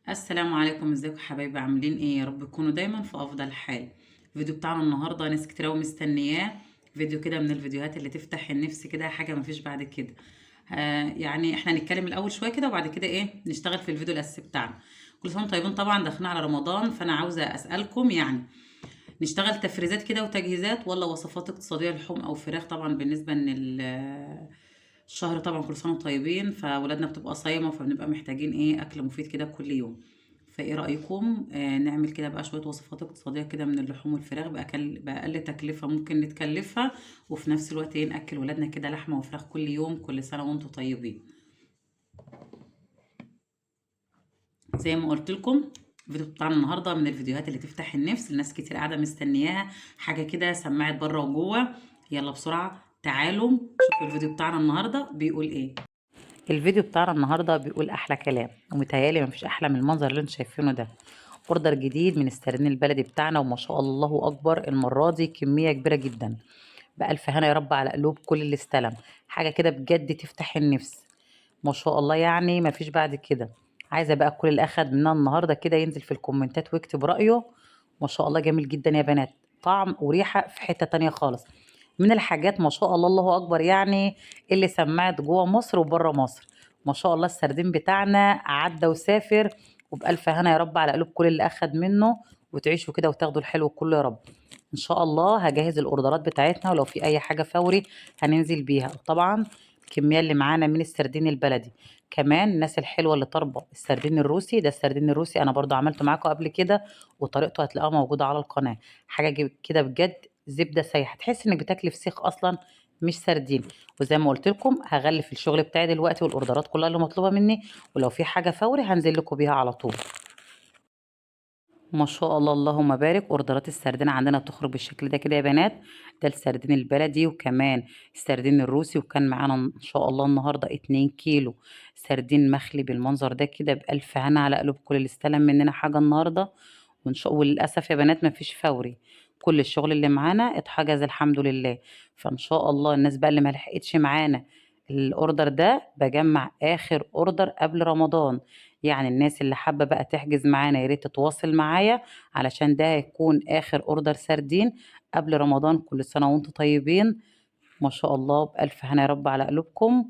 السلام عليكم، ازيكم حبايبي؟ عاملين ايه؟ يا رب تكونوا دايما في افضل حال. الفيديو بتاعنا النهارده ناس كتير قوي مستنياه، فيديو كده من الفيديوهات اللي تفتح النفس كده، حاجة مفيش بعد كده. يعني احنا هنتكلم الاول شوية كده وبعد كده ايه نشتغل في الفيديو الاساسي بتاعنا. كل سنة وانتم طيبين. طبعا داخلين على رمضان، فانا عاوزه اسالكم يعني نشتغل تفريزات كده وتجهيزات ولا وصفات اقتصادية لحوم او فراخ؟ طبعا بالنسبة ان الشهر طبعا كل سنة وانتم طيبين، فولادنا بتبقى صايمه، فبنبقى محتاجين ايه اكل مفيد كده كل يوم. فايه رايكم نعمل كده بقى شوية وصفات اقتصادية كده من اللحوم والفراخ باقل تكلفة ممكن نتكلفها، وفي نفس الوقت ايه ناكل ولادنا كده لحمه وفراخ كل يوم. كل سنة وانتم طيبين. زي ما قلت لكم الفيديو بتاعنا النهارده من الفيديوهات اللي تفتح النفس، الناس كتير قاعدة مستنياها، حاجة كده سمعت بره وجوه. يلا بسرعة تعالوا شوفوا الفيديو بتاعنا النهارده بيقول ايه. الفيديو بتاعنا النهارده بيقول احلى كلام، ومتهيألي مفيش احلى من المنظر اللي انتم شايفينه ده. order جديد من السردين البلدي بتاعنا، وما شاء الله اكبر المرة دي كمية كبيرة جدا. بألف هنا يا رب على قلوب كل اللي استلم، حاجة كده بجد تفتح النفس ما شاء الله، يعني مفيش بعد كده. عايزه بقى كل اللي اخد منها النهارده كده ينزل في الكومنتات ويكتب رايه. ما شاء الله جميل جدا يا بنات، طعم وريحه في حتة تانية خالص. من الحاجات ما شاء الله الله اكبر يعني اللي سمعت جوه مصر وبره مصر. ما شاء الله السردين بتاعنا عدى وسافر، وبألف هنا يا رب على قلوب كل اللي اخد منه، وتعيشوا كده وتاخدوا الحلو كله يا رب. ان شاء الله هجهز الاوردرات بتاعتنا، ولو في اي حاجة فوري هننزل بيها. وطبعا الكمية اللي معانا من السردين البلدي، كمان الناس الحلوة اللي طالبه السردين الروسي، ده السردين الروسي انا برضو عملته معاكم قبل كده، وطريقته هتلاقوها موجودة على القناة. حاجة كده بجد زبدة سايحه، تحس انك بتاكلي فسيخ اصلا مش سردين. وزي ما قلت لكم هغلف الشغل بتاعي دلوقتي والاوردرات كلها اللي مطلوبه مني، ولو في حاجة فوري هنزل لكم بيها على طول. ما شاء الله اللهم بارك، اوردرات السردين عندنا بتخرج بالشكل ده كده يا بنات. ده السردين البلدي وكمان السردين الروسي، وكان معانا ان شاء الله النهارده 2 كيلو سردين مخلي بالمنظر ده كده. بألف هنا على قلوب كل اللي استلم مننا حاجة النهارده. وان شاء وللاسف يا بنات ما فيش فوري، كل الشغل اللي معانا اتحجز الحمد لله. فان شاء الله الناس بقى اللي ما لحقتش معانا ال order ده، بجمع اخر order قبل رمضان. يعني الناس اللي حابة بقى تحجز معانا يا ريت تتواصل معايا، علشان ده هيكون اخر order سردين قبل رمضان. كل سنة وانتم طيبين. ما شاء الله بألف هنا يا رب على قلوبكم.